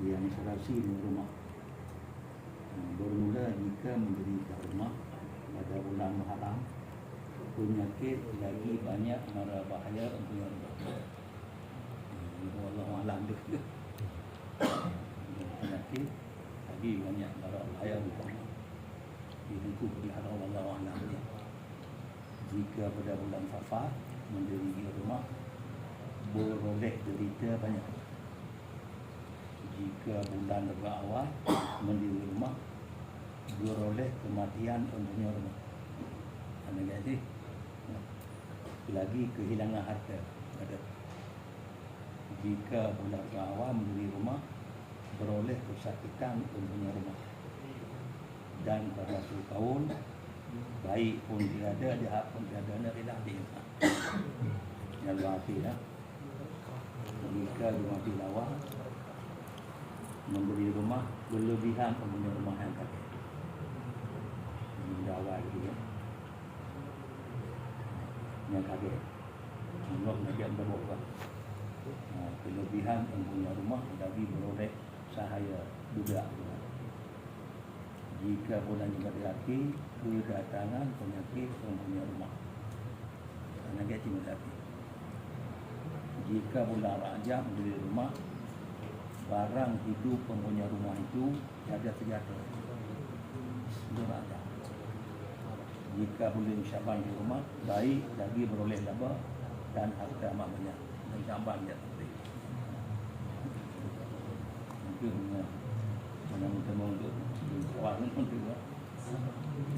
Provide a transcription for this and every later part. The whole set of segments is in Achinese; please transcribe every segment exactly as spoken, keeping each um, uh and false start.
Yang serasi di rumah. Bermula jika menderita rumah pada bulan Muharram, penyakit lagi banyak mara bahaya untuk rumah. Wallahu a'lam. Penyakit lagi banyak mara bahaya untuk rumah. Itu pun Allah Ta'ala. Jika pada bulan Safar, mendiri di rumah, beroleh derita banyak. Jika bulan Rabiul Awal, mendiri rumah, beroleh kematian empunya rumah. Anak gadis, lagi kehilangan harta. Ada. Jika bulan Rabiul Awal, mendiri rumah, beroleh kesakitan empunya rumah. Dan pada seukaul, baik pun tiada, jahat pun tiada, nak rilah hati. Yang berarti dah. Jika jumati lawa, memberi rumah berlebihan empunya rumah yang kakek. Ini dah awal gitu ya. Yang kakek. Menurut Nabi Abdullah. Nah, kelebihan empunya rumah lagi beroleh sahaya budak. Jika bulan juga diakui kedatangan penyakit penghuni rumah. Anak yatim berarti. Jika bulan Rajab di rumah, barang hidup penghuni rumah itu tiada sejahtera. Bulan Rajab. Jika bulan Syaban di rumah, baik lagi beroleh laba dan harta amat banyak. Dan Syaban ya. Mungkin ya. Mana minta mau untuk kawan untuk ya.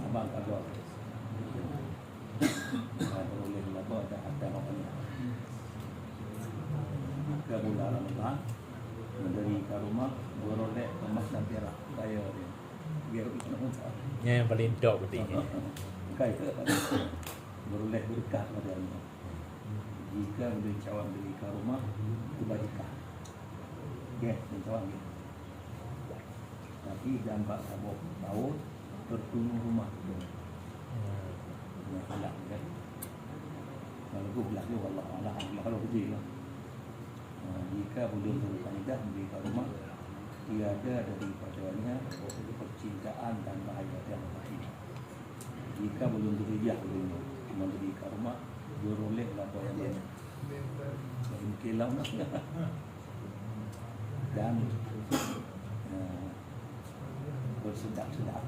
Abang kagak. Beroleh laba dan harta amat banyak. Ke bulan Ramadan, dari ke rumah, beroleh emas dan perak. Kaya dia. Biar Nya yang paling top ketika. Kaya. Beroleh berkat pada dia. Jika boleh cawan dari ke rumah, kebajikan. Okey, mencawan dia. Tapi dan bak saboh tahun, terpenuh rumah tu. Yang salah kan. Kalau tu belah tu, Allah Allah Allah kalau kerja lah. Ha, jika boleh berfaedah di rumah, tiada daripadanya percintaan dan bahaya yang lain. Jika boleh berijah dulu, memberi ke rumah, beroleh laba yang banyak. Mungkin lah. Dan eh, bersedap-sedap.